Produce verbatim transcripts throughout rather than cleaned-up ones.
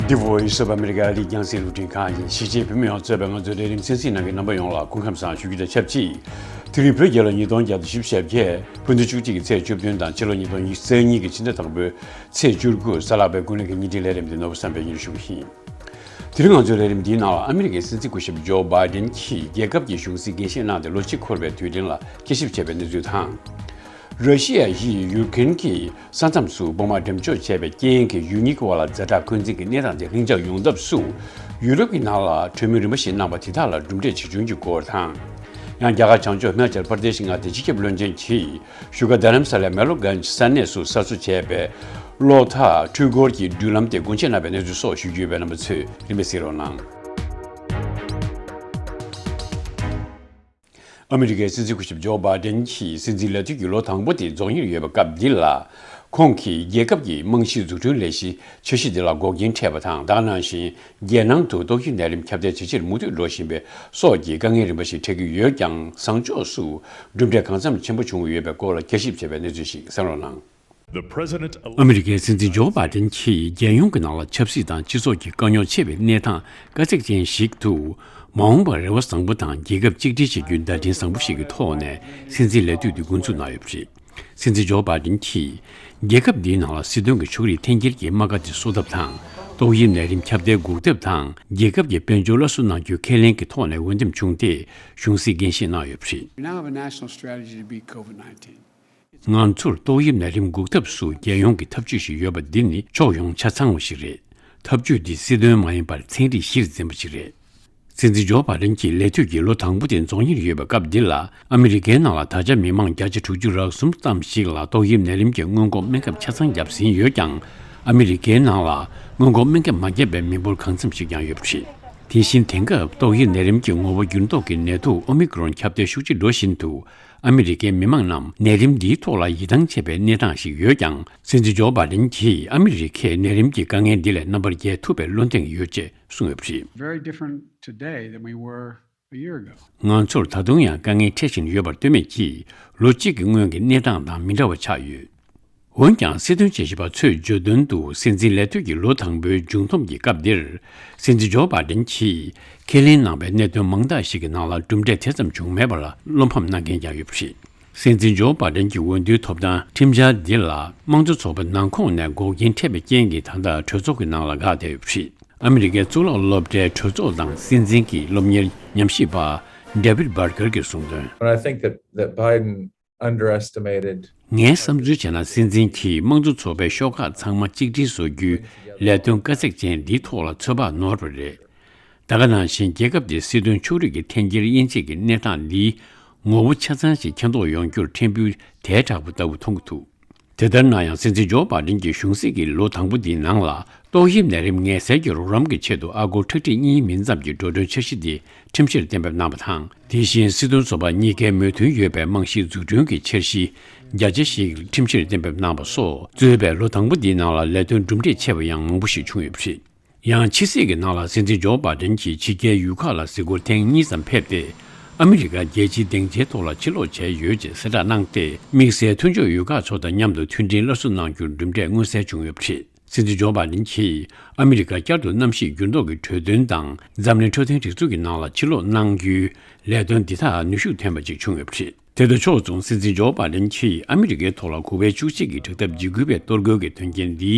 The Voice of America ཨ་རིའི་རྒྱང་སྲིང་རླུང་འཕྲིན་ཁང་ཡིན། གཞིས་བྱེས་བོད་མི་ཡོངས་གཙོས་པའི་ང་ཚོའི་ལས་རིམ་གསན་གཟིགས་གནང་མཁན་རྣམ་པ་ཡོངས་ལ་སྐུ་ཁམས་བཟང་ཞུ་རྒྱུ་དང་ཆབས་ཅིག་དེ་རིང་བོད་རྒྱལ་ལོ་ཉིས་སྟོང་བརྒྱ་དང་བཞི་བཅུ་ཞེ་བརྒྱད། ཕུ་ནུ་བཅུ་གཅིག་གི་ཚེས་བཅུ་བདུན་དང་ཕྱི་ལོ་ཉིས་སྟོང་ཉི་ཤུ་རྩ་གཉིས་ཀྱི་ཕྱི་ཟླ་དང་པོའི་ཚེས་བཅུ་དགུ། གཟའ་ལྷག་པའི་དགུན་གནས་ཀྱི་བརྙན་འཕྲིན་ལས་རིམ་འདི་ནོར་བུ་བསམ་འཕེལ་གྱིས་ཞུ་གི་ཡིན། དེ་རིང་ང་ཚོའི་ལས་རིམ་འདིའི་ནང་ལ་ཨ་མི་རི་ཀའི་སྲིད་འཛིན་སྐུ་ཞབས་ཇོ་བྷའི་ཌེན་གྱིས་རྒྱལ་ཁབ་ཀྱི་གཞུང་སྲིད་འགན་བཞེས་གནང་སྟེ་ལོ་གཅིག་འཁོར་བའི་དུས་དྲན་ལ་དགྱེས་ཞིབ་བྱས་པའི་གནས་ཚུལ་དང་། ར་ཤི་ཡ་ཡིས་ཡུ་ཀེ་རེན་གྱི་ས་མཚམས་སུ་དཔུང་དམག་འགྲེམས་འཇོག་བྱས་པའི་རྐྱེན་གྱིས་ཡུལ་གཉིས་ཀྱི་དབར་ལ་ཛ་དྲག་འཁོན་འཛིན་གྱི་གནས་སྟངས་དེ་ལྷིང་འཇགས་ཡོང་ཐབས་སུ་ཡུ་རོབ་ཀྱི་ནང་ལ་གྲོས་མོལ་རིམ་པ་ཞིག་གནང་བ་དེ་དག་ལ་གྲུབ་འབྲས་ཇི་བྱུང་གི་སྐོར་དང་། ཡང་རྒྱ་གར་བྱང་ཕྱོགས་ཧི་མ་ཅལ་པར་དེ་ཤི་མངའ་སྡེའི་སྤྱི་ཁྱབ་བློན་ཆེན་གྱིས་བཞུགས་སྒར་རྡ་རམ་ས་ལའི་མེ་ལོ་གན་ཇི་ས་གནས་སུ་གསར་བཟོ་བྱས་པའི་གློག་ཐག་འཕྲུལ་འཁོར་གྱི་འགྲུལ་ལམ་དེ་སྒོ་འབྱེད་གནང་བའི་གནས་ཚུལ་སོགས་ཞུ་རྒྱུ་ཡོད་པས་རྣམ་པ་ཚོས་རིམ་པས་གཟིགས་རོགས་གནང་། ཨ་མི་རི་ཀའི་སྲིད་འཛིན་སྐུ་ཞབས་ཇོ་བྷའི་ཌེན་གྱི་སྲིད་འཛིན་ལས་དུས་ཀྱི་ལོ་དང་པོ་དེ་རྫོགས་ཉེར་ཡོད་པའི་སྐབས་འདི་ལ། ཁོང་གིས་རྒྱལ་ཁབ་ཀྱི་རྨང་གཞིའི་འཛུགས་སྐྲུན་ལས་གཞི་འཆར་གཞི་འདི་ལ་འགོག་རྐྱེན་འཕྲད་པ་དང་། ད་ག་ནང་བཞིན་རྒྱལ་ནང་དུ་ཏོག་དབྱིབས་ནད་རིམས་ཁྱབ་གདལ་ཇེ་ཆེར་མུ་མཐུད་འགྲོ་བཞིན་པའི་སོགས་ཀྱི་དཀའ་ངལ་རིམ་པ་ཞིག་འཕྲད་ཀྱི་ཡོད་ཀྱང་། བཟང་ཕྱོགས་སུ་གྲུབ་འབྲས་གང་འཚམ་ཆེན་པོ་བྱུང་ཡོད་པའི་སྐོར་ལ་དགྱེས་ཞིབ་བྱས་པའི་གནས་ཚུལ་ཞིག་གསན་རོགས་གནང་། The president ཨ་མི་རི་ཀའི་སྲིད་འཛིན་ཇོ་བྷའི་ཌེན་གྱིས་རྒྱལ་ཡོངས་ཀྱི་ནང་ལ་ཆབ་སྲིད་དང་སྤྱི་ཚོགས་ཀྱི་དཀའ་རྙོག་ཆེ་བའི་གནས་སྟངས་དཀའ་ཚེགས་ཅན་ཞིག་ཏུ། མ་འོངས་པར་རེ་བ་བཟང་པོ་དང་རྒྱལ་ཁབ་གཅིག་སྒྲིལ་བྱེད་རྒྱུའི་བརྡ་འཕྲིན་བཟང་པོ་ཞིག་གི་ཐོག་ནས་སྲིད་འཛིན་ལས་དུས་དེ་འགོ་འཛུགས་གནང་ཡོད་པ་རེད། སྲིད་འཛིན་ཇོ་བྷའི་ཌེན་གྱིས། རྒྱལ་ཁབ་འདིའི་ནང་ལ་སྲིད་དོན་གྱི་ཕྱོགས་རིས་འཐེན་འཁྱེར་གྱི་རྨ་ཁ་དེ་གསོ་ཐབས་དང་། ཏོག་དབྱིབས་ནད་རིམས་ཁྱབ་གདལ་འགོག་ཐབས་དང་། རྒྱལ་ཁབ་ཀྱི་དཔལ་འབྱོར་སླར་གསོ་གནང་རྒྱུའི་ཁས་ལེན་གྱི་ཐོག་ནས་འོས་འདེམས་བྱུང་སྟེ། གཞུང་སྲིད་འགན་བཞེས་གནང་ཡོད་པ་རེད། We now have a national strategy to beat COVID nineteen. ང་ཚོར་ཏོག་དབྱིབས་ནད་རིམས་འགོག་ཐབས་སུ་རྒྱལ་ཡོངས་ཀྱི་ཐབས་ཇུས་ཤིག་ཡོད་པ་འདི་ནི་ཕྱོགས་ཡོངས་ཆ་ཚང་བ་ཞིག་རེད། ཐབས་ཇུས་འདི་སྲིད་དོན་མ་ཡིན་པར་ཚན་རིག་གཞིར་འཛིན་པ་ཞིག་རེད། སྲིད་འཛིན་ཇོ་བྷའི་ཌེན་གྱི་ལས་དུས་ཀྱི་ལོ་དང་པོ་དེ་རྫོགས་ཉེར་ཡོད་པའི་སྐབས་འདི་ལ། ཨ་མི་རི་ཀའི་ནང་ལ་ད་ཆ་མི་མང་བརྒྱ་ཆ་དྲུག་ཅུ་རེ་གསུམ་ཙམ་ཞིག་ལ་ཏོག་དབྱིབས་ནད་རིམས་ཀྱི་སྔོན་འགོག་སྨན་ཁབ་ཆ་ཚང་བརྒྱབ་ཟིན་ཡོད་ཀྱང་། ཨ་མི་རི་ཀའི་ནང་ལ་སྔོན་འགོག་སྨན་ཁབ་མ་བརྒྱབ་པའི་མི་འབོར་གང་འཚམ་ཞིག་ཀྱང་ཡོད་པ་རེད། དེ་བཞིན་དེང་སྐབས་ཏོག་དབྱིབས་ནད་རིམས་ཀྱི་ངོ་བོ་འགྱུར་ལྡོག་གི་ནད་དུག་ཨོ་མི་ཀི་རོན་ཁྱབ་གདལ་ཤུགས་ཆེ་འགྲོ་བཞིན་དུ། ཨ་མི་རི་ཀའི་མི་མང་རྣམས་ནད་རིམས་འདིའི་ཐོག་ལ་ཡིད་ཐང་ཆད་པའི་གནས་སྟངས་ཤིག་ཡོད་ཀྱང་། སྲིད་འཛིན་ཇོ་བྷའི་ཌེན་གྱིས་ཨ་མི་རི་ཀས་ནད་རིམས་ཀྱི་དཀའ་ངལ་འདི་ལས་རྣམ་པར་རྒྱལ་ཐུབ་པའི་བློ་གདེང་ཡོད་ཅེས་གསུངས་ཡོད་པ་རེད། Very different today than we were a year ago. ང་ཚོར་ད་དུང་ཡང་དཀའ་ངལ་འཕྲད་བཞིན་ཡོད་པར་ལྟོས་མེད་ཀྱིས། ལོ་གཅིག་གི་སྔོན་གྱི་གནས་སྟངས་དང་མི་འདྲ་བ་ཆགས་ཡོད། འོན་ཀྱང་། སྲིད་དོན་དཔྱད་ཞིབ་པ་ཚོས་བརྗོད་དོན་དུ། སྲིད་འཛིན་ལས་དུས་ཀྱི་ལོ་དང་པོའི་མཇུག་བསྡོམས་ཀྱི་སྐབས་འདིར། སྲིད་འཛིན་ཇོ་བྷའི་ཌེན་གྱིས་ཁས་ལེན་གནང་བའི་གནད་དོན་མང་དག་ཞིག་གི་ནང་ལ་གྲུབ་འབྲས་དེ་ཙམ་བྱུང་མེད་པར་བློ་ཕམ་གནང་མཁན་ཀྱང་ཡོད་པ་རེད། སྲིད་འཛིན་ཇོ་བྷའི་ཌེན་གྱི་འོས་བསྡུའི་ཐོབ་ཐང་ཁྲིམས་འཆར་འདི་ལ་དམངས་གཙོ་ཚོགས་པའི་ནང་ཁོངས་ནས་འགོག་རྐྱེན་འཕྲད་པའི་རྐྱེན་གྱིས། ད་ལྟ་གྲོས་ཚོགས་ཀྱི་ནང་ལ་འགག་བསྡད་ཡོད་པ་རེད། ཨ་མི་རི་ཀའི་གཙུག་ལག་སློབ་གྲྭའི་གྲོས་ཚོགས་དང་སྲིད་འཛིན་གྱི་སློབ་གཉེར་ཉམས་ཞིབ་པ་David Barker གྱིས་གསུངས་དོན། But I think that, that Biden underestimated. ངའི་བསམ་ཚུལ་བྱས་ན། སྲིད་འཛིན་གྱིས་དམངས་གཙོ་ཚོགས་པའི་ཤོག་ཁག་ཚང་མ་གཅིག་སྒྲིལ་བཟོ་རྒྱུའི་ལས་དོན་དཀའ་ཚེགས་ཅན་འདིའི་ཐོག་ལ་ཚོད་དཔག་ནོར་བ་རེད། ད་ག་ནང་བཞིན་རྒྱལ་ཁབ་དེའི་སྲིད་དོན་ཕྱོགས་རིས་ཀྱི་འཐེན་འཁྱེར་དབྱེ་འབྱེད་ཀྱི་གནས་སྟངས་འདིའི་ངོ་བོ་ཆ་ཚང་ཞིག་མཁྱེན་རྟོགས་ཡོང་རྒྱུར་ཕྲན་བུ་དལ་དྲགས་པ་ལྟ་བུ་མཐོང་གི་འདུག་དེ་ལྟར་ན་ཡང་། སྲིད་འཛིན་ཇོ་བྷའི་ཌེན་གྱི་གཞུང་སྲིད་ཀྱི་ལོ་དང་པོ་འདིའི་ནང་ལ། ཏོག་དབྱིབས་ནད་རིམས་ངལ་སེལ་གྱི་རོགས་རམ་གྱི་ཆེད་དུ་ཨ་སྒོར་ཁྲག་ཁྲིག་གཉིས་མིན་ཙམ་གྱི་འགྲོ་གྲོན་འཆར་གཞི་འདི་ཁྲིམས་བཤེར་གཏན་འབེབས་གནང་བ་དང་། དེ་བཞིན་སྲིད་དོན་ཚོགས་པ་གཉིས་ཀའི་མོས་མཐུན་ཡོད་པའི་རྨང་གཞིའི་འཛུགས་སྐྲུན་གྱི་འཆར་གཞི་བརྒྱ་ཆ་ཞིག་ཁྲིམས་བཤེར་གཏན་འབེབས་གནང་བ་སོགས་གཙོས་པའི་ལོ་དང་པོ་འདིའི་ནང་ལ་ལས་དོན་གྲུབ་འབྲས་ཆེ་བ་ཡང་མང་པོ་ཞིག་བྱུང་ཡོད་པ་རེད། ཡང་ཕྱི་སྲིད་ཀྱི་ནང་ལ། སྲིད་འཛིན་ཇོ་བྷའི་ཌེན་གྱིས་ཕྱི་རྒྱལ་ཡུལ་ཁག་ལ་གཟིགས་སྐོར་ཐེངས་གཉིས་ཙམ་ཕེབས་ཏེ། ཨ་མི་རི་ཀ་རྒྱལ་སྤྱིའི་སྡིངས་ཆའི་ཐོག་ལ་ཕྱིར་ལོག་བྱས་ཡོད་ཅེས་གསལ་བསྒྲགས་གནང་སྟེ། དམིགས་བསལ་མཐུན་ཕྱོགས་ཡུལ་ཁག་ཚོ་དང་མཉམ་དུ་མཐུན་སྒྲིལ་སླར་གསོ་གནང་རྒྱུར་གྲུབ་འབྲས་མངོན་གསལ་བྱུང་ཡོད་པ་རེད། སྲིད་འཛིན་ཇོ་བྷའི་ཌེན་གྱིས་ཨ་མི་རི་ཀ་བསྐྱར་དུ་གནམ་གཤིས་འགྱུར་ལྡོག་གི་གྲོས་མཐུན་དང་། འཛམ་གླིང་འཕྲོད་བསྟེན་སྒྲིག་འཛུགས་ཀྱི་ནང་ལ་ཕྱིར་ལོག་གནང་རྒྱུའི་ལས་དོན་འདི་དག་ནུས་ཤུགས་ཐོན་པ་ཅིག་བྱུང་ཡོད་པ་རེད། དེ་དང་ཕྱོགས་མཚུངས། སྲིད་འཛིན་ཇོ་བྷའི་ཌེན་གྱིས་ཨ་མི་རི་ཀའི་ཐོག་ལ་གུ་པའི་བཅུ་གཅིག་གི་དྲག་འཐབ་འཇིགས་སྐུལ་བའི་གཏོར་རྒོལ་གྱི་དོན་རྐྱེན་འདིའི་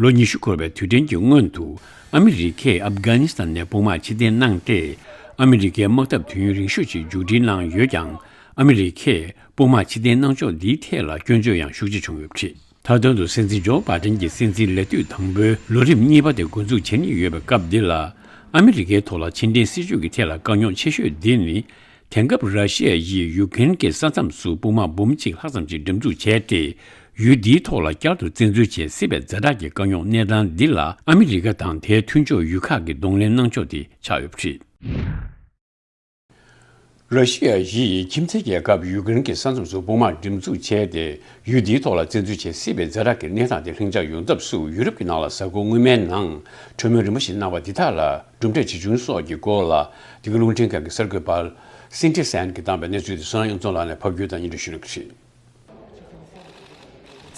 ལོ་ཉི་ཤུ་འཁོར་བའི་དུས་དྲན་གྱི་སྔོན་དུ། ཨ་མི་རི་ཀས་ཨབ་གྷ་ནི་སི་ཐན་ནས་དཔུང་དམག་ཕྱིར་འཐེན་གནང་སྟེ། ཨ་མི་རི་ཀའི་དམག་འཐབ་དུས་ཡུན་རིང་ཤོས་ཤིག་མཇུག་སྒྲིལ་གནང་ཡོད་ཀྱང་། ཨ་མི་རི་ཀས་དཔུང་དམག་ཕྱིར་འཐེན་གནང་ཕྱོགས་འདིའི་ཐད་ལ་སྐྱོན་བརྗོད་ཡང་ཤུགས་ཆེ་བྱུང་ཡོད་པ་རེད། མཐའ་དོན་དུ། སྲིད་འཛིན་ཇོ་བྷའི་ཌེན་གྱི་སྲིད་འཛིན་ལས་དུས་དང་པོའི་ལོ་རིམ་གཉིས་པ་དེ་འགོ་འཛུགས་བྱེད་ཉེན་ཡོད་པའི་སྐབས་འདི་ལ། ཨ་མི་རི་ཀའི་ཐོག་ལ་ཕྱི་འབྲེལ་སྲིད་ཇུས་ཀྱི་ཐད་ལ་དཀའ་རྙོག་ཆེ་ཤོས་འདི་ནི། དེང་སྐབས་ར་ཤི་ཡ་ཡིས་ཡུ་ཀེ་རེན་གྱི་ས་མཚམས་སུ་དཔུང་དམག་འབུམ་གཅིག་ལྷག་ཙམ་ཞིག་འགྲེམས་འཛུགས་བྱས་ཏེ། ཡུལ་འདིའི་ཐོག་ལ་བསྐྱར་དུ་བཙན་འཛུལ་བྱེད་སྲིད་པའི་ཛ་དྲག་གི་དཀའ་རྙོག་གནས་སྟངས་འདི་ལ། ཨ་མི་རི་ཀ་དང་དེའི་མཐུན་ཕྱོགས་ཡུལ་ཁག་གིས་གདོང་ལེན་གནང་ཕྱོགས་དེ་ཆགས་ཡོད་པ་རེད། ར་ཤི་ཡ་ཡིས་ཁྱིམ་མཚེས་རྒྱལ་ཁབ་ཡུ་ཀེ་རེན་གྱི་ས་མཚམས་སུ་དཔུང་དམག་འགྲེམས་འཛུགས་བྱས་ཏེ། ཡུལ་འདིའི་ཐོག་ལ་བཙན་འཛུལ་བྱེད་སྲིད་པའི་ཛ་དྲག་གི་གནས་སྟངས་དེ་ལྷིང་འཇགས་ཡོང་ཐབས་སུ། ཡུ་རོབ་ཀྱི་ནང་ལ་གཟའ་འཁོར་སྔོན་མའི་ནང་གྲོས་མོལ་རིམ་པ་ཞིག་གནང་བ་འདི་དག་ལ་གྲུབ་འབྲས་ཇི་བྱུང་སོགས་ཀྱི་སྐོར་ལ། འདི་ག་རླུང་འཕྲིན་ཁང་གི་གསར་འགོད་པ་སིན་ཏི་སན་གྱིས་བཏང་བའི་གནས་ཚུལ་དེ་བསོད་ནམས་དབྱངས་འཛོམས་ལགས་ནས་ཕབ་སྒྱུར་དང་སྙན་སྒྲོན་ཞུ་རྒྱུ་ཞིག་རེད།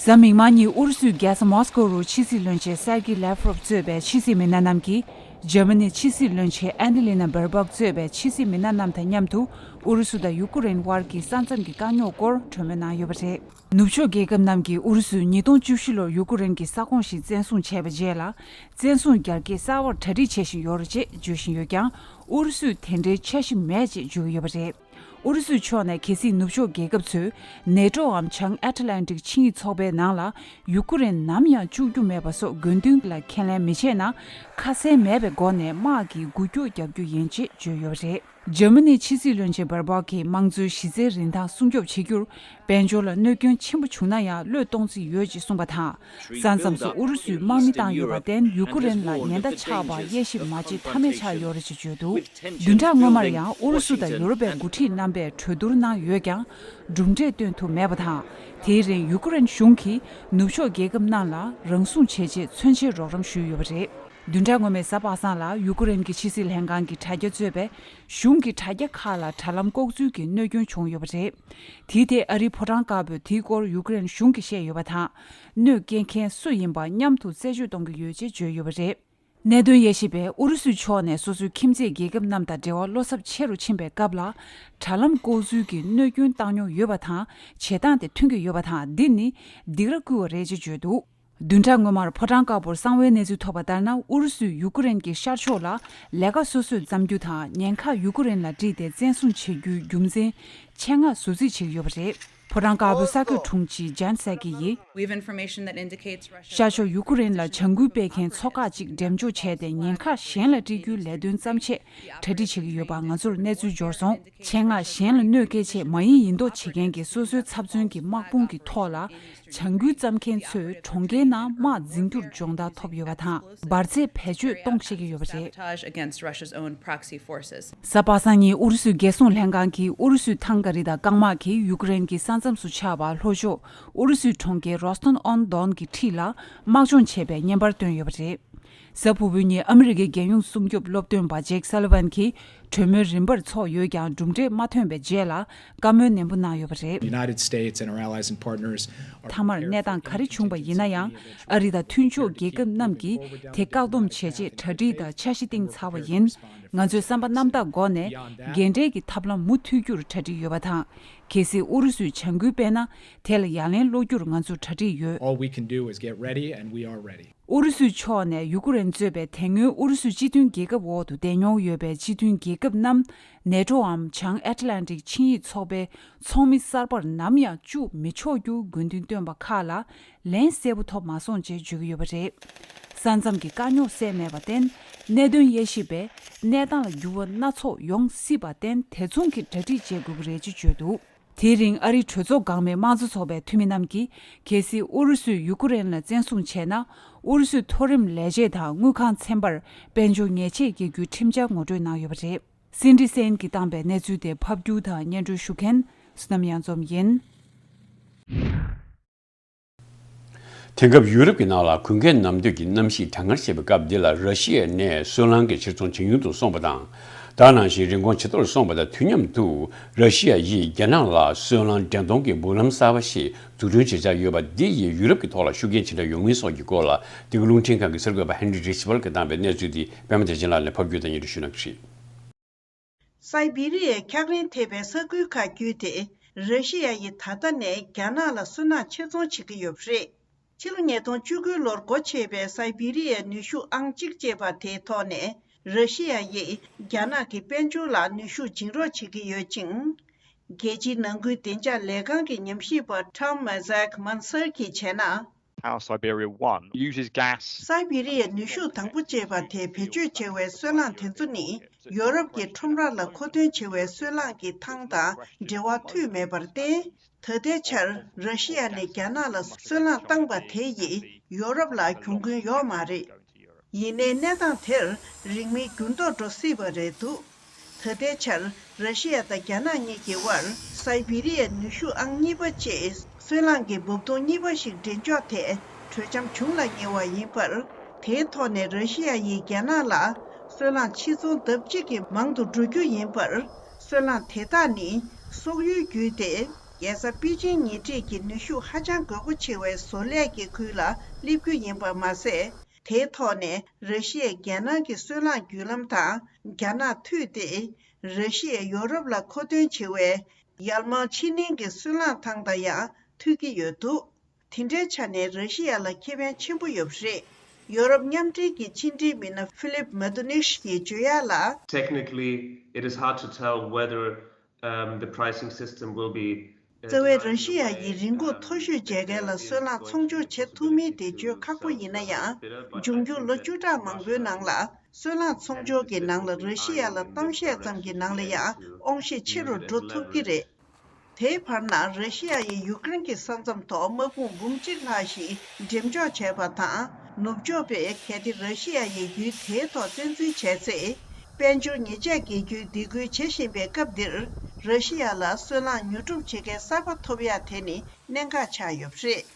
གཟའ་མིག་དམར་ཉིན་ཨུ་རུ་སུའི་རྒྱལ་ས་མོ་སི་ཀོ་རུ་ཕྱི་སྲིད་བློན་ཆེན་སེར་གི་ལེབ་རོབ་གཙོས་པའི་ཕྱི་སྲིད་མི་སྣ་རྣམས་ཀྱིས། འཇར་མ་ནིའི་ཕྱི་སྲིད་བློན་ཆེན་ཨན་ཏི་ལི་ན་བྷེར་བག་གཙོས་པའི་ཕྱི་སྲིད་མི་སྣ་རྣམས་དང་མཉམ་དུ་ཨུ་རུ་སུ་དང་ཡུ་ཀེ་རེན་དབར་གྱི་ས་མཚམས་ཀྱི་དཀའ་རྙོག་སྐོར་གྲོས་མོལ་གནང་ཡོད་པ་རེད། ནུབ་ཕྱོགས་རྒྱལ་ཁབ་རྣམས་ཀྱིས་ཨུ་རུ་སུས་ཉིས་སྟོང་བཅུ་བཞི་ལོར་ཡུ་ཀེ་རེན་གྱི་ས་ཁོངས་ཤིག་བཙན་བཟུང་བྱས་པའི་རྗེས་ལ། བཙན་བཟུང་རྒྱ་སྐྱེད་གསར་པར་གྲ་སྒྲིག་བྱེད་བཞིན་ཡོད་རེད་ཅེས་བརྗོད་བཞིན་ཡོད་ཀྱང་། ཨུ་རུ་སུས་དེ་འདྲའི་འཆར་གཞི་མེད་ཅེས་བརྗོད་ཀྱི་ཡོད་པ་རེད། ཨུ་རུ་སུའི་ཕྱོགས་ནས་གལ་སྲིད་ནུབ་ཕྱོགས་རྒྱལ་ཁབ་ཚོས་ནེ་ཏྲོའམ་བྱང་ཨེཊ་ལན་ཏིག་ཆིངས་ཡིག་ཚོགས་པའི་ནང་ལ་ཡུ་ཀེ་རེན་ནམ་ཡང་བཅུག་རྒྱུ་མེད་པ་སོགས་དགོས་འདུན་ལ་ཁས་ལེན་མི་བྱེད་ན། ཁ་གསལ་མེད་པའི་སྒོ་ནས་དམག་གི་འགུལ་སྐྱོད་རྒྱག་རྒྱུ་ཡིན་ཅེས་བརྗོད་ཡོད་པ་རེད། འཇར་མ་ནིའི་ཕྱི་སྲིད་བློན་ཆེན་བྷེར་བག་གིས་དམངས་གཙོའི་གཞི་རྩའི་རིན་ཐང་སྲུང་སྐྱོབ་བྱེད་རྒྱུར། དཔལ་འབྱོར་ལ་གནོད་སྐྱོན་ཆེན་པོ་བྱུང་ན་ཡང་བློས་གཏོང་རྩིས་ཡོད་ཅེས་གསུངས་པ་དང་། ས་མཚམས་སུ་ཨུ་རུ་སུས་དམག་མི་བཏང་ཡོད་པར་བརྟེན་ཡུ་ཀེ་རེན་ལ་ཉེན་བརྡ་ཆགས་པར་དབྱེ་ཞིབ་མ་བྱེད་ཐབས་མེད་ཆགས་ཡོད་རེད་ཅེས་བརྗོད་འདུག་བདུན་ཕྲག་སྔོན་མར་ཡང་ཨུ་རུ་སུ་དང་ཡུ་རོབ་པའི་འགོ་ཁྲིད་རྣམ་པས་གྲོས་བསྡུར་གནང་ཡོད་ཀྱང་། གྲུབ་འབྲས་སྟོན་ཐུབ་མེད་པ་དང་། དེའི་རིང་ཡུ་ཀེ་རེན་གཞུང་གིས་ནུབ་ཕྱོགས་རྒྱལ་ཁབ་རྣམས་ལ་རང་སྲུང་བྱེད་ཆེད་མཚོན་ཆེའི་རོགས་རམ་ཞུས་ཡོད་པ་རེད། བདུན་ཕྲག་སྔོན་མའི་གཟའ་པ་སངས་ལ་ཡུ་ཀེ་རེན་གྱི་ཕྱི་སྲིད་ལྷན་ཁང་གི་དྲ་རྒྱ་གཙོས་པའི་གཞུང་གི་དྲ་རྒྱ་ཁག་ལ་དྲ་ལམ་ལྐོག་འཛུལ་གྱི་གནོད་སྐྱོན་བྱུང་ཡོད་པ་རེད། དེའི་ཐད་ཨ་རིའི་ཕོ་བྲང་དཀར་པོས་དེའི་སྐོར་ཡུ་ཀེ་རེན་གཞུང་གིས་བཤད་ཡོད་པ་དང་། གནོད་སྐྱེལ་མཁན་སུ་ཡིན་པ་མཉམ་དུ་རྩད་གཅོད་གཏོང་གི་ཡོད་ཅེས་བརྗོད་ཡོད་པ་རེད། གནད་དོན་དབྱེ་ཞིབ་པས་ཨུ་རུ་སུའི་ཕྱོགས་ནས་སོ་སོའི་ཁྱིམ་མཚེས་རྒྱལ་ཁབ་རྣམས་དང་འབྲེལ་བ་བློ་འཚབ་ཆེ་རུ་ཕྱིན་པའི་སྐབས་ལ། དྲ་ལམ་ལྐོག་འཛུལ་གྱི་གནོད་སྐྱོན་བཏང་མྱོང་ཡོད་པ་དང་བྱེད་སྟངས་དེ་མཐུན་གྱི་ཡོད་པ་དང་འདི་ནི་སྡིགས་ར་བསྐུལ་བ་རེད་ཅེས་བརྗོད་འདུག་བདུན་ཕྲག་སྔོན་མར་ཕོ་བྲང་དཀར་པོར་གསང་བའི་གནས་ཚུལ་ཐོབ་པ་ལྟར་ན་ཨུ་རུ་སུས་ཡུ་ཀེ་རེན་གྱི་ཤར་ཕྱོགས་ལ་ལས་ཀ་སོ་སོས་བརྩམས་རྒྱུ་དང་ཉེན་ཁ་ཡུ་ཀེ་རེན་ལ་དཀྲིས་ཏེ་བཙན་བཟུང་བྱེད་རྒྱུའི་རྒྱུ་མཚན་ཆེད་མངགས་ཟུར་རྩིས་བྱེད་ཀྱི་ཡོད་པ་རེད། ཕོ་བྲང་དཀར་པོའི་གསར་འགོད་དྲུང་ཆེ་ཇན་སེ་ཀི་ཡིས། We've information that indicates Russia ཤར་ཕྱོགས་ཡུ་ཀེ་རེན་ལ་བྱ་འགུལ་སྤེལ་མཁན་ཚོ་ཁག་ཅིག་འགྲེམས་འཇོག་བྱས་ཏེ་ཉེན་ཁ་གཞན་ལ་དཀྲིས་རྒྱུའི་ལས་དོན་བརྩམས་ཆེད་གྲ་སྒྲིག་བྱེད་ཀྱི་ཡོད་པ་ང་ཚོར་གནས་ཚུལ་འབྱོར་སོང་། ཆེད་མངགས་གཞན་ལ་གནོད་སྐྱེལ་ཆེད་མ་ཡིན་ཡིན་མདོག་བྱེད་མཁན་གྱི་སོ་སོའི་ཚབ་མཚོན་གྱི་དམག་དཔུང་གི་ཐོག་ལ་བྱ་འགུལ་བརྩམས་མཁན་ཚོས་གྲོང་ཁྱེར་ནང་དམག་འཛིང་རྒྱུར་སྦྱོང་བརྡར་ཐོབ་ཡོད་པ་དང་འབར་རྫས་བེད་སྤྱོད་གཏོང་ཤེས་ཀྱི་ཡོད་པ་རེད། Sabotage against Russia's own proxy forces. གཟའ་པ་སངས་ཉིན་ཨུ་རུ་སུའི་རྒྱལ་སྲུང་ལྷན་ཁང་གིས་ཨུ་རུ་སུའི་ཐང་ག་རི་དང་རྐང་དམག་གིས་ཡུ་ཀེ་རེན་གྱི་ས་མཚམས་སུ་ཆགས་པ་ལྷོ་ཕྱོགས་ཨུ་རུ་སུའི་གྲོང་ཁྱེར་རོ་སྟོན་ཨོན་དོན་གྱི་འཁྲིས་ལ་དམག་སྦྱོང་བྱས་པའི་བརྙན་པར་བཏོན་ཡོད་པ་རེད། གཟའ་ཕུར་བུའི་ཉིན་ཨ་མི་རི་ཀའི་རྒྱལ་ཡོངས་སྲུང་སྐྱོབ་སློབ་སྟོན་པ་ཇེག་སཱ་ལི་ཝན་གྱིས་གྲོས་མོལ་རིམ་པར་ཚོགས་ཡོད་ཀྱང་གྲུབ་འབྲས་མ་ཐོན་པའི་རྗེས་ལ་བཀའ་མོལ་ནན་པོ་གནང་ཡོད་པ་རེད། The United States and our allies and partners are མཐའ་མར་གནས་སྟངས་ག་རེ་བྱུང་བ་ཡིན་ན་ཡང་ཨ་རི་དང་མཐུན་ཕྱོགས་རྒྱལ་ཁབ་རྣམས་ཀྱིས་དེ་བཀག་སྡོམ་བྱེད་ཆེད་གྲ་སྒྲིག་དང་འཆར་གཞི་བཏིང་ཚར་བ་ཡིན། ང་ཚོས་བསམ་པ་རྣམ་དག་སྒོ་ནས་འགན་འཁྲིའི་ཐབས་ལམ་མུ་མཐུད་རྒྱུར་གྲ་སྒྲིག་ཡོད་པ་དང་། གལ་སྲིད་ཨུ་རུ་སུས་བྱ་འགུལ་སྤེལ་ན་དེ་ལ་ཡ་ལན་སློག་རྒྱུར་ང་ཚོ་གྲ་སྒྲིག་ཡོད། All we can do is get ready and we are ready. ཨུ་རུ་སུའི་ཕྱོགས་ནས་ཡུ་ཀེ་རེན་གཙོས་པའི་དེ་སྔོན་ཨུ་རུ་སུའི་སྤྱི་མཐུན་རྒྱལ་ཁབ་འོག་ཏུ་བསྡད་མྱོང་ཡོད་པའི་སྤྱི་མཐུན་རྒྱལ་ཁབ་རྣམས་ནེ་ཏྲོའམ་བྱང་ཨེཊ་ལན་ཏིག་ཆིངས་ཡིག་ཚོགས་པའི་ཚོགས་མི་གསར་པར་ནམ་ཡང་བཅུག་མི་ཆོག་རྒྱུ་དགོས་འདུན་བཏོན་པ་ཁག་ལ་ལན་གསལ་པོ་ཐོབ་མ་སོང་ཅེས་བརྗོད་ཀྱི་ཡོད་པ་རེད། ས་མཚམས་ཀྱི་དཀའ་རྙོག་སེལ་མེད་པར་བརྟེན་གནད་དོན་དབྱེ་ཞིབ་པས་གནས་སྟངས་ལ་འགྱུར་བ་སྣ་ཚོགས་ཡོང་སྲིད་པར་བརྟེན་དེ་མཚུངས་ཀྱི་གྲ་སྒྲིག་བྱེད་དགོས་ཀྱི་རེད་ཅེས་བརྗོད་འདུག་དེའི་རིང་ཨ་རིའི་གྲོས་ཚོགས་འགག་མེད་དམངས་གཙོ་ཚོགས་པའི་འཐུས་མི་རྣམས་ཀྱིས་གལ་སྲིད་ཨུ་རུ་སུས་ཡུ་ཀེ་རེན་ལ་བཙན་བཟུང་བྱས་ན་ཨུ་རུ་སུའི་མཐོ་རིམ་ལས་བྱེད་དང་དངུལ་ཁང་ཚན་པར་དཔལ་འབྱོར་ཉེས་ཆད་བཀལ་རྒྱུའི་ཁྲིམས་འཆར་ངོ་སྤྲོད་གནང་ཡོད་པ་རེད། སིན་ཌི་སེན་གྱིས་བཏང་པའི་གནས་ཚུལ་དེ་ཕབ་སྒྱུར་དང་སྙན་སྒྲོན་ཞུ་མཁན་བསོད་ནམས་གཡང་འཛོམས་ཡིན། དེང་སྐབས་ཡུ་རོབ་ཀྱི་ནང་ལ་གུན་ཁའི་ནམ་དུས་ཀྱི་གནམ་གཤིས་གྲང་ངར་ཆེ་བའི་སྐབས་འདི་ལ་ར་ཤི་ཡ་ནས་སོལ་རླངས་ཀྱི་ཕྱིར་ཚོང་ཇེ་ཉུང་དུ་སོང་བ་དང་། ད་ག་ནང་བཞིན་རིན་གོང་ཇེ་མཐོར་སོང་བ་དང་དུས་མཉམ་དུ་ར་ཤི་ཡ་ཡིས་རྒྱ་ནག་ལ་སོལ་རླངས་འདྲེན་གཏོང་གི་འབུམ་ལམ་གསར་པ་ཞིག་འཛུགས་སྐྲུན་བྱེད་འཆར་ཡོད་པ་འདི་ཡིས་ཡུ་རོབ་ཀྱི་ཐོག་ལ་ཤུགས་རྐྱེན་ཇི་འདྲ་ཡོང་མིན་སོགས་ཀྱི་སྐོར་ལ་འདི་ག་རླུང་འཕྲིན་ཁང་གི་གསར་འགོད་པ་ཧན་རི་རི་ཆི་པལ་གྱིས་བཏང་པའི་གནས་ཚུལ་འདི་པད་མ་བདེ་ཆེན་ལགས་ནས་ཕབ་སྒྱུར་དང་སྙན་སྒྲོན་ཞུ་གནང་གི་རེད། སའི་བི་རི་ཡའི་འཁྱགས་རོམ་ཐེབས་པའི་ས་ཁུལ་ཁག་བརྒྱུད་དེ་ར་ཤི་ཡ་ཡིས་ད་ལྟ་ནས་རྒྱ་ནག་ལ་སོལ་རླངས་ཕྱིར་ཚོང་བྱེད་ཀྱི་ཡོད་པ་རེད། ཕྱི་ལོ་ཉིས་སྟོང་བཅུ་དགུ་ལོར་སྒོ་ཕྱེ་བའི་སའི་བི་རི་ཡའི་ནུས་ཤུགས་ཨང་གཅིག་ཅེས་པ་དེའི་ཐོག་ནས་ར་ཤི་ཡ་ཡིས་རྒྱ་ནག་གི་དཔལ་འབྱོར་ལ་ནུས་ཤུགས་སྦྱིན་རོགས་བྱེད་ཀྱི་ཡོད་ཅིང་། རྒྱལ་སྤྱིའི་ནང་ཁུལ་བདེ་འཇགས་ལས་ཁང་གི་ཉམས་ཞིབ་པ་Tom Mazak Manser གྱིས་བྱས་ན། How Siberia One uses gas. སའི་བི་རི་ཡའི་ནུས་ཤུགས་དང་པོ་ཅེས་པ་དེ་བེད་སྤྱོད་བྱེད་པའི་སོལ་རླངས་དེ་ཚོ་ནི་ཡོ་རོབ་ཀྱི་ཁྲོམ་ར་ལ་མཁོ་འདོན་བྱེད་པའི་སོལ་རླངས་ཀྱི་ཐང་དང་འབྲེལ་བ་མཐུད་མེད་པར་བརྟེན། ད་ལྟའི་ཆར་ར་ཤི་ཡ་ནས་རྒྱ་ནག་ལ་སོལ་རླངས་བཏང་པ་དེ་ཡིས་ཡོ་རོབ་ལ་གྱོང་གུན་ཡོད་མ་རེད། ཡིན་ནའི་གནས་སྟངས་དེར་རིང་མིན་འགྱུར་ལྡོག་འགྲོ་སྲིད་པ་རེད་འདུག་ད་ལྟའི་ཆར་ར་ཤི་ཡ་དང་རྒྱ་ནག་གཉིས་ཀྱི་དབར་སའི་བི་རི་ཡའི་ནུས་ཤུགས་ཨང་གཉིས་པ་ཅེས་སོལ་རླངས་ཀྱི་འབབ་ཐོག་གཉིས་པ་ཞིག་འགྲན་འཇོག་ཐད་གྲོས་འཆམ་བྱུང་ལ་ཉེ་བ་ཡིན་པར། དེའི་ཐོག་ནས་ར་ཤི་ཡ་ཡིས་རྒྱ་ནག་ལ་སོལ་རླངས་ཕྱིར་ཚོང་ལྡབ་གཅིག་གིས་མང་དུ་འགྲོ་རྒྱུ་ཡིན་པར། སོལ་རླངས་དེ་དག་ནི་སོག་ཡུལ་བརྒྱུད་དེ་ རྒྱལ་ས་པེ་ཅིང་ཉེ་འཁྲིས་ཀྱི་ནུས་ཤུགས་ཧ་ཅང་དགོས་མཁོ་ཆེ་བའི་བཟོ་ལས་ཀྱི་ཁུལ་ལ་སླེབས་རྒྱུ་ཡིན་པ་མ་ཟད། དེའི་ཐོག་ནས་ར་ཤི་ཡས་རྒྱལ་ནང་གི་སོལ་རླངས་བརྒྱུད་ལམ་དང་རྒྱ་ནག་མཐུད་དེ། ར་ཤི་ཡས་ཡོ་རོབ་ལ་མཁོ་འདོན་བྱེད་པའི་ཡར་མར་ཕྱི་གླིང་གི་སོལ་རླངས་ཐང་དང་ཡང་མཐུད་ཀྱི་ཡོད་འདུག་དེ་འདྲའི་ཆ་ནས་ར་ཤི་ཡ་ལ་ཁེ་ཕན་ཆེན་པོ་ཡོད་པ་རེད། ཡོ་རོབ་མཉམ་འབྲེལ་གྱི་ཕྱི་འབྲེལ་མི་སྣ་ཕི་ལིབ་མ་ཏུ་ནིཤ་ཡིས་བརྗོད་ཡག་ལ། Technically, it is hard to tell whether, um, the pricing system will be, uh, རྩ་བའི་ར་ཤི་ཡ་ཡིས་རིན་གོང་མཐོ་ཤོས་བྱེད་མཁན་ལ་སོལ་རླངས་ཚོང་སྦྱོར་བྱེད་ཐུབ་མིན་དེ་བརྗོད་ཁག་པོ་ཡིན་ན་ཡང་། འབྱུང་འགྱུར་ལོ་བཅུ་ཕྲག་མང་པོའི་ནང་ལ་སོལ་རླངས་ཚོང་སྦྱོར་གྱི་ནང་ལ་ར་ཤི་ཡ་ལ་གཏམ་བཤད་ཙམ་གྱི་ནང་ལ་ཡང་དབང་ཤེད་ཆེ་རུ་འགྲོ་ཐུབ་ཀྱི་རེད། དེའི་བར་ན་ར་ཤི་ཡ་ཡིས་ཡུཀ་རེན་གྱི་ས་མཚམས་ཐོག་དམག་དཔུང་འབུམ་གཅིག་ལྷག་ཞིག་འགྲེམས་འཇོག་བྱས་པ་དང་། ནུབ་ཕྱོགས་པས་གལ་ཏེ་ར་ཤི་ཡ་ཡིས་རྒྱུད་དེའི་ཐོག་བཙན་འཛུལ་བྱས་ཚེ། དཔལ་འབྱོར་ཉེས་ཆད་འགེལ་རྒྱུའི་སྡིགས་སྐུལ་བྱེད་བཞིན་པའི་སྐབས་འདིར། ར་ཤི་ཡ་ལ་སོལ་རླངས་ཉོ་སྒྲུབ་བྱེད་མཁན་གསར་པ་ཐོབ་ཡག་དེ་ནི་གནད་འགག་ཆགས་ཡོད་པ་རེད།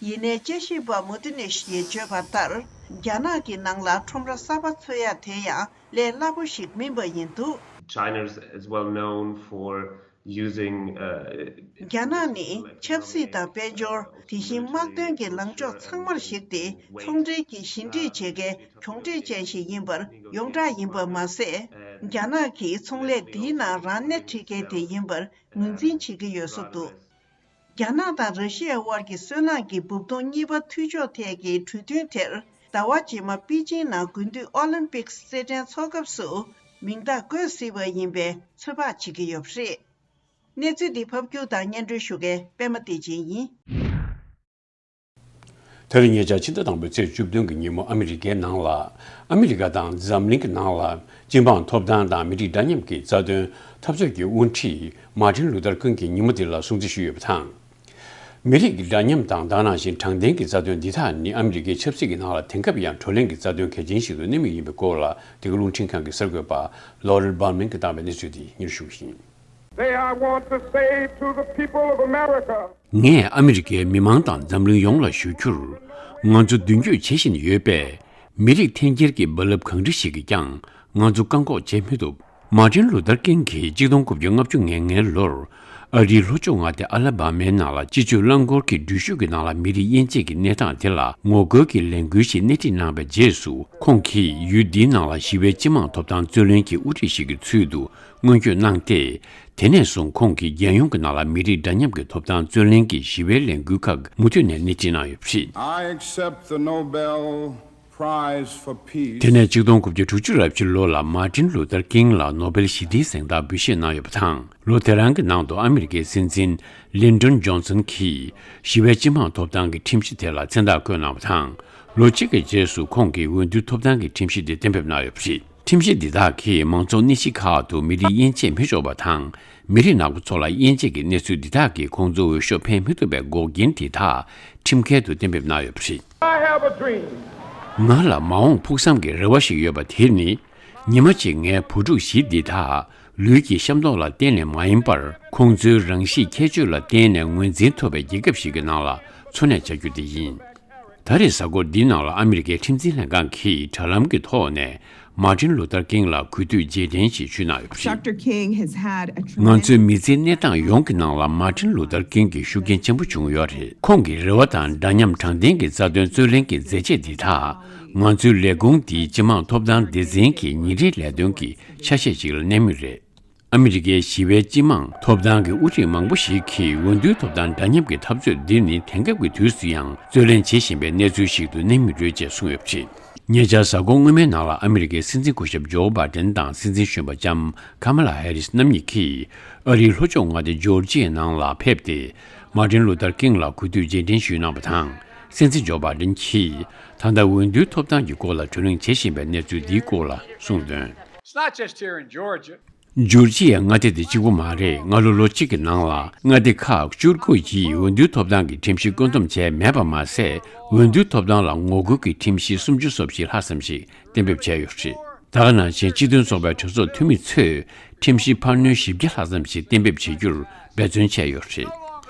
ཡིན་ནའི་དཔྱད་ཞིབ་པ་མོ་ཏི་ནེ་ཤི་ཡིས་བརྗོད་པ་ལྟར། རྒྱ་ནག་གི་ནང་ལ་ཁྲོམ་ར་གསར་པ་འཚོལ་ཡ་དེ་ཡང་ལས་སླ་པོ་ཞིག་མིན་པ་ཡིན་འདུག China is well known for using, uh, རྒྱ་ནག་ནི་ཆབ་སྲིད་དང་དཔལ་འབྱོར། དེ་བཞིན་དམག་དོན་གྱི་ལངས་ཕྱོགས་ཚང་མར་གཞིགས་ཏེ་ཚོང་འབྲེལ་གྱི་ཞི་འགྲིག་བྱེད་མཁན་གྱོང་འབྲེལ་ཅན་ཞིག་ཡིན་པར་ཡོངས་གྲགས་ཡིན་པ་མ་ཟད། རྒྱ་ནག་གིས་ཚོང་ལས་འདིའི་ནང་རང་སྣེ་ཁྲིད་མཁན་དེ་ཡིན་པར་ངོས་འཛིན་བྱེད་ཀྱི་ཡོད་བཟོ་འདུག་རྒྱ་ནག་དང་ར་ཤི་ཡ་དབར་གྱི་སོལ་རླངས་ཀྱི་སྦུབས་དོང་གཉིས་པ་མཐུད་ཕྱོགས་ཐད་ཀྱི་གྲོས་མཐུན་དེར། ཟླ་བ་རྗེས་མ་པེ་ཅིང་ནང་དགུན་དུས་ཨོ་ལིམ་པིག་རྩེད་འགྲན་འཚོགས་སྐབས་སུ་མིང་རྟགས་བཀོད་སྲིད་པ་ཡིན་པའི་ཚོད་དཔག་བྱེད་ཀྱི་ཡོད་པ་རེད། གནས་ཚུལ་འདི་ཕབ་སྒྱུར་དང་སྙན་སྒྲོན་ཞུ་མཁན་པད་མ་བདེ་ཆེན་ཡིན། དེ་རིང་ཉེ་ཆར་ཕྱི་ཟླ་དང་པོའི་ཚེས་བཅུ་བདུན་གྱི་ཉིན་མོ་ཨ་མི་རི་ཀའི་ནང་ལ། ཨ་མི་རི་ཀ་དང་འཛམ་གླིང་གི་ནང་ལ་སྤྱི་འབངས་ཐོབ་ཐང་དང་མི་རིགས་འདྲ་མཉམ་གྱི་རྩ་དོན་འཐབ་རྩོད་ཀྱི་དབུ་ཁྲིད་མར་ཏིན་ལུ་ཐར་ཀིང་གི་ཉིན་མོ་འདི་ལ་སྲུང་བརྩི་ཞུས་ཡོད་པ་དང་། མི་རིགས་ཀྱི་འདྲ་མཉམ་དང་དེ་ནང་བཞིན་དྲང་བདེན་གྱི་རྩ་དོན་འདི་དག་ནི་ཨ་མི་རི་ཀའི་ཆབ་སྲིད་ཀྱི་ནང་ལ་དེང་སྐབས་ཡང་བགྲོ་གླེང་གི་རྩ་དོན་གལ་ཆེན་ཞིག་ཏུ་གནས་མུས་ཡིན་པའི་སྐོར་ལ། འདི་ག་རླུང་འཕྲིན་ཁང་གི་གསར་འགོད་པ་ལོ་རེལ་བྷར་མན་གྱིས་བཏང་བའི་གནས་ཚུལ་འདི་སྙན་ཞུ་ཞུ་གི་ཡིན། Say, I want to say to the people of America, ངས་ཨ་མི་རི་ཀའི་མི་མང་དང་འཛམ་གླིང་ཡོངས་ལ་ཞུ་རྒྱུར། ང་ཚོ་མདུན་སྐྱོད་བྱེད་བཞིན་ཡོད་པས། མི་རིགས་འཐེན་འཁྱེར་གྱི་རྦ་རླབས་གང་འདྲ་ཞིག་གིས་ཀྱང་ང་ཚོ་བཀག་འགོག་བྱེད་མི་ཐུབ། མར་ཏིན་ལུ་ཐར་ཀིང་གིས་གཅིག་སྟོང་དགུ་བརྒྱ་ལྔ་བཅུ་ང་ལྔའི་ལོར་ཨ་རིའི་ལྷོ་ཕྱོགས་མངའ་སྡེ་ཨ་ལ་བྷ་མའི་ནང་ལ་སྤྱི་སྤྱོད་རླངས་འཁོར་གྱི་འགྲུལ་བཞུད་ཀྱི་ནང་ལ་མི་རིགས་དབྱེ་འབྱེད་ཀྱི་གནས་སྟངས་དེ་ལ་ངོ་རྒོལ་གྱི་ལས་འགུལ་ཞིག་སྣེ་ཁྲིད་གནང་བའི་རྗེས་སུ། ཁོང་གིས་ཡུལ་འདིའི་ནང་ལ་ཞི་བའི་སྤྱི་དམངས་ཐོབ་ཐང་རྩོད་ལེན་གྱི་དབུ་ཁྲིད་ཞིག་གི་ཚུལ་དུ་སྔོན་སྐྱོད་གནང་སྟེ། དེ་ནས་བཟུང་ཁོང་གིས་རྒྱལ་ཡོངས་ཀྱི་ནང་ལ་མི་རིགས་འདྲ་མཉམ་གྱི་ཐོབ་ཐང་རྩོད་ལེན་གྱི་ཞི་བའི་ལས་འགུལ་ཁག་མུ་མཐུད་ནས་སྣེ་ཁྲིད་གནང་ཡོད་པ་རེད། I accept the Nobel Prize for Peace. དེ་ནས་གཅིག་སྟོང་དགུ་བརྒྱ་དྲུག་ཅུ་རེ་བཞི་ལོ་ལ་མར་ཏིན་ལུ་ཐར་ཀིང་ལ་ནོ་བེལ་ཞི་བདེའི་གཟེངས་རྟགས་འབུལ་བཞེས་གནང་ཡོད་པ་དང་། ལོ་དེ་རང་གི་ནང་དུ་ཨ་མི་རི་ཀའི་སྲིད་འཛིན་ལིན་ཌོན་ཇོན་སན་གྱིས་ཞི་བའི་སྤྱི་དམངས་ཐོབ་ཐང་གི་ཁྲིམས་གཞི་དེ་ལ་མཚན་རྟགས་བཀོད་གནང་བ་དང་། ལོ་གཅིག་གི་རྗེས་སུ་ཁོང་གིས་འོས་བསྡུའི་ཐོབ་ཐང་གི་ཁྲིམས་གཞི་དེ་གཏན་འབེབས་གནང་ཡོད་པ་རེད། ཁྲིམས་གཞི་འདི་དག་གིས་མང་ཚོགས་སྣེ་གཞི་ཁག་ཏུ་མི་རིགས་དབྱེ་འབྱེད་མི་ཆོག་པ་དང་། མི་རིགས་ནག་པོ་ཚོ་ལ་དབྱེ་འབྱེད་ཀྱི་གནས་ཚུལ་འདི་དག་གིས་ཁོང་ཚོ་འོས་ཤོག་འཕེན་མི་ཐུབ་པའི་འགོག་རྐྱེན་འདི་དག་ཁྲིམས་འགལ་དུ་གཏན་འབེབས་གནང་ཡོད་པ་རེད། I have a dream. ང་ལ་མ་འོངས་ཕུགས་བསམ་གྱི་རེ་བ་ཞིག་ཡོད་པ་དེ་ནི། ཉི་མ་གཅིག་ངའི་བུ་ཕྲུག་བཞི་འདི་དག་ལུས་ཀྱི་ཤ་མདོག་ལ་བརྟེན་ནས་མ་ཡིན་པར། ཁོང་ཚོའི་རང་གཤིས་ཁྱད་ཆོས་ལ་བརྟེན་ནས་ངོས་འཛིན་ཐོབ་པའི་རྒྱལ་ཁབ་ཞིག་གི་ནང་ལ་འཚོ་གནས་བྱ་རྒྱུ་དེ་ཡིན། ད་རེས་གཟའ་འཁོར་འདིའི་ནང་ལ་ཨ་མི་རི་ཀའི་ཁྲིམས་འཛིན་ལྷན་ཁང་གིས་དྲ་ལམ་གྱི་ཐོག་ནས་མར་ཏིན་ལུ་ཐར་ཀིང་ལ་གུས་འདུད་རྗེས་དྲན་ཞིག་ཞུས་གནང་ཡོད་པ་རེད། Doctor King has had a tremendous ང་ཚོའི་མི་ཚེའི་གནས་སྟངས་ཡོངས་ཀྱི་ནང་ལ་མར་ཏིན་ལུ་ཐར་ཀིང་གི་ཤུགས་རྐྱེན་ཆེན་པོ་བྱུང་ཡོད་རེད། ཁོང་གི་རེ་བ་དང་འདྲ་མཉམ་དྲང་བདེན་གྱི་རྩ་དོན་རྩོད་ལེན་གྱི་མཛད་རྗེས་འདི་དག་ང་ཚོའི་ལས་ཁུངས་འདིའི་སྤྱི་དམངས་ཐོབ་ཐང་སྡེ་ཚན་གྱི་ཉིན་རེའི་ལས་དོན་གྱི་ཆ་ཤས་ཤིག་ལ་གནས་མུས་རེད། ཨ་མི་རི་ཀའི་ཞི་བའི་སྤྱི་དམངས་ཐོབ་ཐང་གི་དབུ་ཁྲིད་མང་པོ་ཞིག་གིས་འོས་བསྡུའི་ཐོབ་ཐང་འདྲ་མཉམ་གྱི་འཐབ་རྩོད་འདི་ནི་དེང་སྐབས་ཀྱི་དུས་སུ་ཡང་རྩོད་ལེན་བྱེད་བཞིན་པའི་གནས་ཚུལ་ཞིག་ཏུ་གནས་མུས་རེད་ཅེས་གསུངས་ཡོད་པ་རེད། ཉེ་ཆར་གཟའ་འཁོར་སྔོན་མའི་ནང་ལ་ཨ་མི་རི་ཀའི་སྲིད་འཛིན་སྐུ་ཞབས་ཇོ་བྷ་ཌེན་དང་སྲིད་འཛིན་གཞོན་པ་ལྕམ་ཁ་མ་ལ་ཧེ་རིས་རྣམ་གཉིས་ཀྱིས་ཨ་རིའི་ལྷོ་ཕྱོགས་མངའ་སྡེ་ཇོར་ཇི་ཡའི་ནང་ལ་ཕེབས་ཏེ། མར་ཏིན་ལུ་ཐར་ཀིང་ལ་གུས་འདུད་རྗེས་དྲན་ཞུས་གནང་བ་དང་། སྲིད་འཛིན་ཇོ་བྷ་ཌེན་གྱིས་ད་ལྟ་འོས་བསྡུའི་ཐོབ་ཐང་གི་སྐོར་ལ་བགྲོ་གླེང་བྱེད་བཞིན་པའི་གནས་ཚུལ་འདིའི་སྐོར་ལ་གསུངས་དོན། It's not just here in Georgia. ཇོར་ཇི་ཡའི་མངའ་སྡེ་དེ་གཅིག་པུ་མ་རེད། སྔ་ལོ་ལོ་གཅིག་གི་ནང་ལ་མངའ་སྡེ་ཁག་བཅུ་དགུ་ཡིས་འོས་བསྡུའི་ཐོབ་ཐང་གི་ཁྲིམས་གཞི་བཀོད་འདོམས་བྱས་མེད་པ་མ་ཟད། འོས་བསྡུའི་ཐོབ་ཐང་ལ་ངོ་རྒོལ་གྱི་ཁྲིམས་གཞི་སུམ་ཅུ་སོ་བཞི་ལྷག་ཙམ་ཞིག་གཏན་འབེབས་བྱས་ཡོད་པ་རེད། ད་ག་ནང་བཞིན་སྤྱི་མཐུན་ཚོགས་པའི་གྲོས་ཚོགས་འཐུས་མི་ཚོས་ཁྲིམས་གཞི་འཕར་སྣོན་བཞི་བརྒྱ་ལྷག་ཙམ་ཞིག་གཏན་འབེབས་བྱེད་རྒྱུར་འབད་བརྩོན་བྱས་ཡོད་པ་རེད།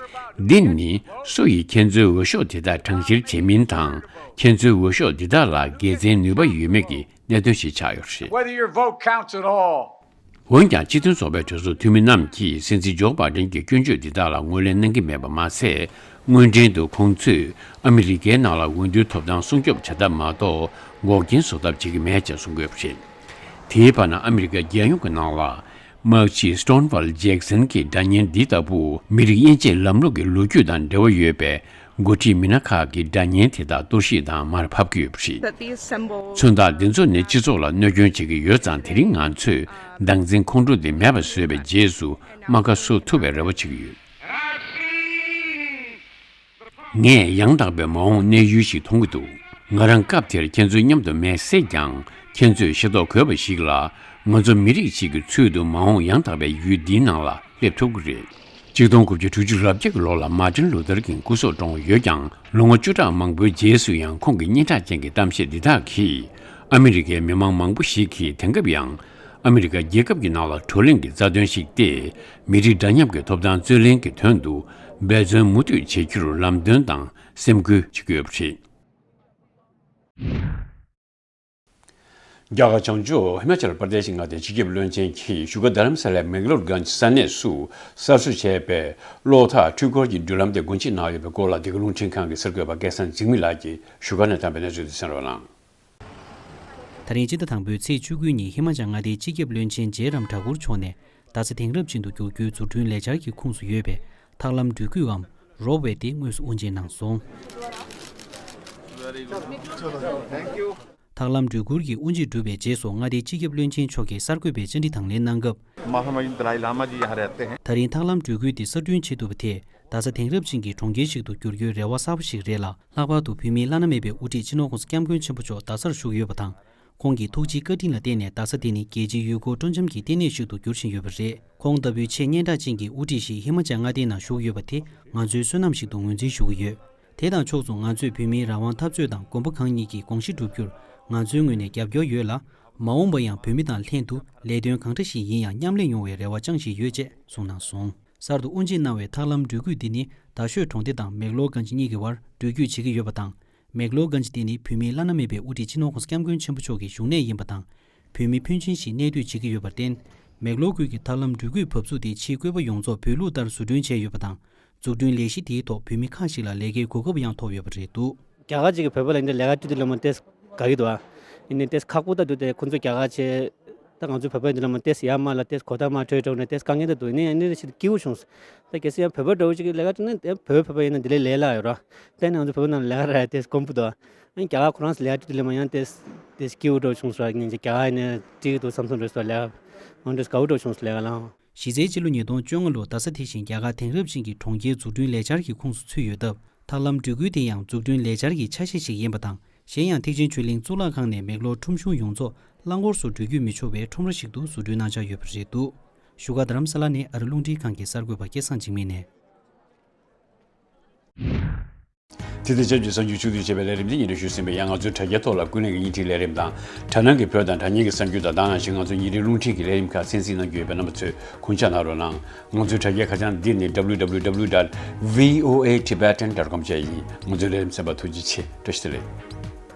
འདི་ནི་སུ་ཡིས་ཁྱེད་ཚོའི་འོས་ཤོག་དེ་དག་གྲངས་བཤེར་བྱེད་མིན་དང་། ཁྱེད་ཚོའི་འོས་ཤོག་འདི་དག་ལ་དགེ་མཚན་ནུས་པ་ཡོད་མེད་ཀྱི་གནད་དོན་ཞིག་ཆགས་ཡོད་པ་རེད། Whether your vote counts at all. འོན་ཀྱང་སྤྱི་མཐུན་ཚོགས་པའི་གྲོས་ཚོགས་འཐུས་མི་རྣམས་ཀྱིས་སྲིད་འཛིན་ཇོ་བྷའི་ཌེན་གྱི་སྐྱོན་བརྗོད་འདི་དག་ལ་ངོས་ལེན་གནང་གི་མེད་པ་མ་ཟད། དངོས་འབྲེལ་དུ་ཁོང་ཚོས་ཨ་མི་རི་ཀའི་ནང་ལ་འོས་བསྡུའི་ཐོབ་ཐང་སྲུང་སྐྱོབ་བྱ་ཐབས་མ་གཏོགས་འགོག་རྐྱེན་བཟོ་ཐབས་བྱེད་ཀྱི་མེད་ཅེས་གསུང་གི་ཡོད་པ་རེད། དེའི་བར་ན་ཨ་མི་རི་ཀ་རྒྱལ་ཡོངས་ཀྱི་ནང་ལ། དམག་སྤྱི་སི་ཊོན་ཝལ་ཇེག་སན་གྱི་སྒྲ་སྙན་འདི་ལྟ་བུ་མི་རིགས་དབྱེ་འབྱེད་ལམ་ལུགས་ཀྱི་ལོ་རྒྱུས་དང་འབྲེལ་བ་ཡོད་པའི་འགོ་ཁྲིད་མི་སྣ་ཁག་གི་སྒྲ་སྙན་དེ་དག་གཏོར་བཤིག་དང་མར་ཕབ་ཀྱི་ཡོད་པ་རེད། མཚོན་རྟགས་འདི་ཚོ་ནི་སྤྱི་ཚོགས་ལ་གནོད་སྐྱོན་བྱེད་ཀྱི་ཡོད་ཙང་དེ་རིང་ང་ཚོས་སྡང་འཛིན་ཁོང་ཁྲོ་འདི་མེད་པ་བཟོས་པའི་རྗེས་སུ་རྨ་ཁ་བཟོ་ཐུབ་པའི་རེ་བ་བྱེད་ཀྱི་ཡོད། ངས་ཡང་དག་པའི་མ་འོངས་གནས་ཡུལ་ཞིག་མཐོང་གི་འདུག་ང་རང་སྐབས་དེར་ཁྱེད་ཚོའི་མཉམ་དུ་མེད་སྲིད་ཀྱང་། ཁྱེད་ཚོས་ཤེས་རྟོགས་དགོས་པ་ཞིག་ལ། ང་ཚོ་མི་རིགས་གཅིག་གི་ཚུལ་དུ་མ་འོངས་ཡང་དག་པའི་ཡུལ་འདིའི་ནང་ལ་སླེབས་ཐུབ་ཀྱི་རེད། ཆིག་སྟོང་དགུ་བརྒྱ་དྲུག་ཅུ་རེ་བརྒྱད་ཀྱི་ལོ་ལ་མར་ཊིན་ལུ་ཐར་ཀིང་སྐུ་སྲོག་བཀྲོངས་ཡོད་ཀྱང་། ལོ་ངོ་བཅུ་ཕྲག་མང་པོའི་རྗེས་སུ་ཡང་ཁོང་གི་སྙན་གྲགས་ཅན་གྱི་གཏམ་བཤད་འདི་དག་གིས་ཨ་མི་རི་ཀའི་མི་མང་མང་པོ་ཞིག་གིས་དེང་སྐབས་ཡང་ཨ་མི་རི་ཀ་རྒྱལ་ཁབ་ཀྱི་ནང་ལ་བགྲོ་གླེང་གི་རྩ་དོན་ཞིག་སྟེ། མི་རིགས་འདྲ་མཉམ་གྱི་ཐོབ་ཐང་རྩོད་ལེན་གྱི་དོན་དུ་འབད་བརྩོན་མུ་མཐུད་བྱེད་རྒྱུར་ལམ་སྟོན་དང་སེམས་འགུལ་བྱེད་ཀྱི་ཡོད་པ་རེད། རྒྱ་གར་བྱང་ཕྱོགས་ཧི་མ་ཅལ་པར་དེ་ཤི་མངའ་སྡེའི་སྤྱི་ཁྱབ་བློན་ཆེན་གྱིས་བཞུགས་སྒར་རྡ་རམ་ས་ལའི་མེག་ལོར་གྷན་ཇི་ས་གནས་སུ་གསར་བཟོ་བྱས་པའི་གློག་ཐག་འཕྲུལ་འཁོར་གྱི་འགྲུལ་ལམ་དེ་སྒོ་འབྱེད་གནང་ཡོད་པའི་སྐོར་ལ། འདི་ག་རླུང་འཕྲིན་ཁང་གི་གསར་འགོད་པ་སྐལ་བཟང་འཇིགས་མེད་ལགས་ཀྱིས་བཞུགས་སྒར་ནས་བཏང་བའི་གནས་ཚུལ་དེ་གསན་རོགས་གནང་། ད་རིང་སྤྱི་ཟླ་དང་པོའི་ཚེས་བཅུ་དགུ་ཉིན་ཧི་མ་ཅལ་མངའ་སྡེའི་སྤྱི་ཁྱབ་བློན་ཆེན་ཇེ་རམ་ཐ་ཀུར་མཆོག་ནས། རྡ་ས་དེང་རབས་ཅན་དུ་བསྒྱུར་རྒྱུའི་འཛུགས་སྐྲུན་ལས་འཆར་གྱི་ཁོངས་སུ་ཡོད་པའི་ཐག་ལམ་འགྲུལ་སྐུད་འམ་རོབ་ཝེ་དེ་དངོས་སུ་དབུ་འབྱེད་གནང་སོང་། ཐག་ལམ་འགྲུལ་སྐུད་ཀྱི་དབུ་འབྱེད་གྲུབ་པའི་རྗེས་སུ་མངའ་སྡེའི་སྤྱི་ཁྱབ་བློན་ཆེན་མཆོག་གིས་གསར་འགོད་པའི་བཅར་འདྲི་དང་ལེན་གནང་སྐབས། महामहिम दलाई लामा जी यहाँ रहते हैं। ད་རིང་ཐག་ལམ་འགྲུལ་སྐུད་དེ་གསར་སྐྲུན་བྱེད་ཐུབ་པ་དེས་རྡ་ས་དེང་རབས་ཅན་གྱི་གྲོང་ཁྱེར་ཞིག་ཏུ་འགྱུར་རྒྱུའི་རེ་བ་གསར་པ་ཞིག་རེད་ལ། ལྷག་པར་དུ་བོད་མིའི་བླ་ན་མེད་པའི་དབུ་ཁྲིད་སྤྱི་ནོར་༸གོང་ས་༸སྐྱབས་མགོན་ཆེན་པོ་མཆོག་རྡ་སར་བཞུགས་ཡོད་པ་དང་། ཁོང་གི་ཐུགས་རྗེའི་བཀའ་དྲིན་ལ་བརྟེན་ནས་རྡ་ས་དེ་ནི་རྒྱལ་སྤྱིའི་ཡུལ་སྐོར་སྤྲོ་འཆམ་གྱི་ལྟེ་གནས་ཤིག་ཏུ་འགྱུར་བཞིན་ཡོད་པ་རེད། ཁོང་ལྟ་བུའི་ཆེས་སྙན་གྲགས་ཅན་གྱི་དབུ་ཁྲིད་ཞིག་ཧི་མ་ཅལ་མངའ་སྡེའི་ནང་བཞུགས་ཡོད་པ་དེ་ང་ཚོའི་བསོད་ནམས་ཤིག་ཏུ་ངོས་འཛིན་ཞུ་གི་ཡོད། དེ་དང་ཕྱོགས་མཚུངས་ང་ཚོས་བོད་མིའི་རང་དབང་འཐབ་རྩོད་དང་མགོན་པོ་གང་ཉིད་ཀྱི་དགོངས་གཞི་བསྒྲུབ་རྒྱུར་ང་ཚོའི་ངོས་ནས་རྒྱབ་སྐྱོར་ཡོད་ལ། མ་འོངས་པ་ཡང་བོད་མི་དང་ལྷན་དུ་ལས་དོན་གང་འདྲ་ཞིག་ཡིན་ཡང་མཉམ་ལས་ཡོང་བའི་རེ་བ་བཅངས་བཞིན་ཡོད་ཅེས་གསུངས་གནང་སོང་། གསར་དུ་དབུ་འབྱེད་གནང་བའི་ཐག་ལམ་འགྲུལ་སྐུད་འདི་ནི་རྡ་ཤོད་གྲོང་སྡེ་དང་མེག་ལོར་གྷན་ཇི་གཉིས་ཀྱི་བར་འགྲུལ་སྐྱོད་བྱེད་ཀྱི་ཡོད་པ་དང་། མེག་ལོར་གྷན་ཇི་དེ་ནི་བོད་མིའི་བླ་ན་མེད་པའི་དབུ་ཁྲིད་སྤྱི་ནོར་༸གོང་ས་༸སྐྱབས་མགོན་ཆེན་པོ་མཆོག་གི་བཞུགས་གནས་ཡིན་པ་དང་། བོད་མི་ཕོན་ཆེན་ཞིག་གནས་སྡོད་བྱེད་ཀྱི་ཡོད་པར་བརྟེན། མེག་ལོར་ཁུལ་གྱི་ཐབས་ལམ་འགྲུལ་སྐུད་བབས་ཚུགས་དེ་ཕྱིའི་བཀོད་པ་ཡོངས་རྫོགས་བོད་ལུགས་ལྟར་བཟོ་སྐྲུན་བྱས་ཡོད་པ་དང་། འཛུགས་སྐྲུན་ལས་གཞི་དེའི་ཐོག་བོད་མི་ཁག་ཅིག་ལ་ལས་ཀའི་གོ་སྐབས་ཡང་ཐོབ་ཡོད་པ་རེད་འདུག་རྒྱ་གར་ཅིག་གིས་བོད་པ་ལ་འདི་ལས་ཀ་སྤྲད་དུས་ལ་མ་ཏེས་དགའ་གི་འདུག་ཨ། ཡིན་ནའི་ཏེས་ཁག་པོ་ད་འདུག་སྟེ་ཁོང་ཚོ་རྒྱ་གར་ཆེ། ད་ང་ཚོ་བོད་པ་འདི་ལ་མ་ཏེས་ཡ་མ་ལ་ཏེས་གོ་ད་མ་གྲོས་གྲོགས་ནས་ཏེས་དཀའ་ངལ་ད་འདུག་ཡིན་ནའི་ཡིན་ནའི་ཞིག་སྐྱིད་པོ་བྱུང་། ད་གལ་སྲིད་ཡང་བོད་པ་འདྲ་བོ་ཅིག་གིས་ལས་ཀ་སྤྲད་ན་ཏེ་བོད་པ་བོད་པ་ཡིན་ན་འདི་ལས་ལས་སླ་ཡོད་ར། ད་ནི་ང་ཚོ་བོད་པ་ནང་ལས་ཀ་ར་ཏེས་དཀོན་པོ་འདུག་ཨ། རྒྱ་གར་ཁོ་རང་ལས་ཀ་སྤྲད་དུས་ལ་མ་ཡང་ཏེས་ཏེས་སྐྱིད་པོ་འདྲ་བོ་བྱུང་སོང་ར། ཡིན་ནའི་རྒྱ་གར་ཡིན་ནའི་འགྲིག་གི་འདུག་བསམ་སོང་འདྲ་སོང་ལས་ཀ་འོན་ཏེས་དགའ་པོ་འདྲ་བོ་བྱུང་སོང་ལས་ཀ་ལ། གཞི་རྩའི་སྤྱི་ལོ་ཉིས་སྟོང་བཅོ་ལྔ་ལོར་རྡ་ས་དེ་བཞིན་རྒྱ་གར་དེང་རབས་ཅན་གྱི་གྲོང་ཁྱེར་འཛུགས་སྐྲུན་ལས་འཆར་གྱི་ཁོངས་སུ་ཚུད་ཡོད་སྟབས། ཐག་ལམ་འགྲུལ་སྐུད་དེ་ཡང་འཛུགས་སྐྲུན་ལས་འཆར་གྱི་ཆ་ཤས་ཤིག་ཡིན་པ་དང་། གཞན་ཡང་ཐེག་ཆེན་ཆོས་གླིང་གཙུག་ལག་ཁང་ནས་མེག་ལོར་ཁྲོམ་གཞུང་ཡོངས་རྫོགས་རླངས་འཁོར་སོགས་འགྲུལ་སྐྱོད་མི་ཆོག་པའི་ཁྲོམ་ར་ཞིག་ཏུ་བཟོ་སྐྲུན་གནང་འཆར་ཡོད་པ་རེད་འདུག་བཞུགས་སྒར་རྡ་རམ་ས་ལ་ནས་ཨ་རི་རླུང་འཕྲིན་ཁང་གི་གསར་འགོད་པ་སྐལ་བཟང་འཇིགས་མེད་ནས། དེ་དང་ཆབས་ཅིག་གསར་འགྱུར་ཕྱོགས་བསྡུས་བྱས་པའི་ལས་རིམ་འདི་ཉིན་རེ་ཞུས་ཟིན་པ་ཡང་། ང་ཚོའི་དྲ་རྒྱའི་ཐོག་ལ་ཀུན་གླེང་གི་བརྙན་འཕྲིན་ལས་རིམ་དང་། དྲ་སྣང་གི་བོད་དང་དྲ་བརྙན་གྱི་གསར་འགྱུར་དང་། ད་ག་ནང་བཞིན་ང་ཚོའི་ཉིན་རེའི་རླུང་འཕྲིན་གྱི་ལས་རིམ་ཁག་གསན་གཟིགས་གནང་རྒྱུ་ཡོད་པས། རྣམ་པ་ཚོས་དགོངས་འཇགས་གནང་རོགས་གནང་། ང་ཚོའི་དྲ་རྒྱའི་ཁ་བྱང་འདི་ནི་W W W dot V O A Tibetan dot com བཅས་ཡིན། ང་ཚོའི་ལས་རིམ་གསན་པར་ཐུགས་རྗེ་ཆེ། བཀྲ་ཤིས་བདེ་ལེགས།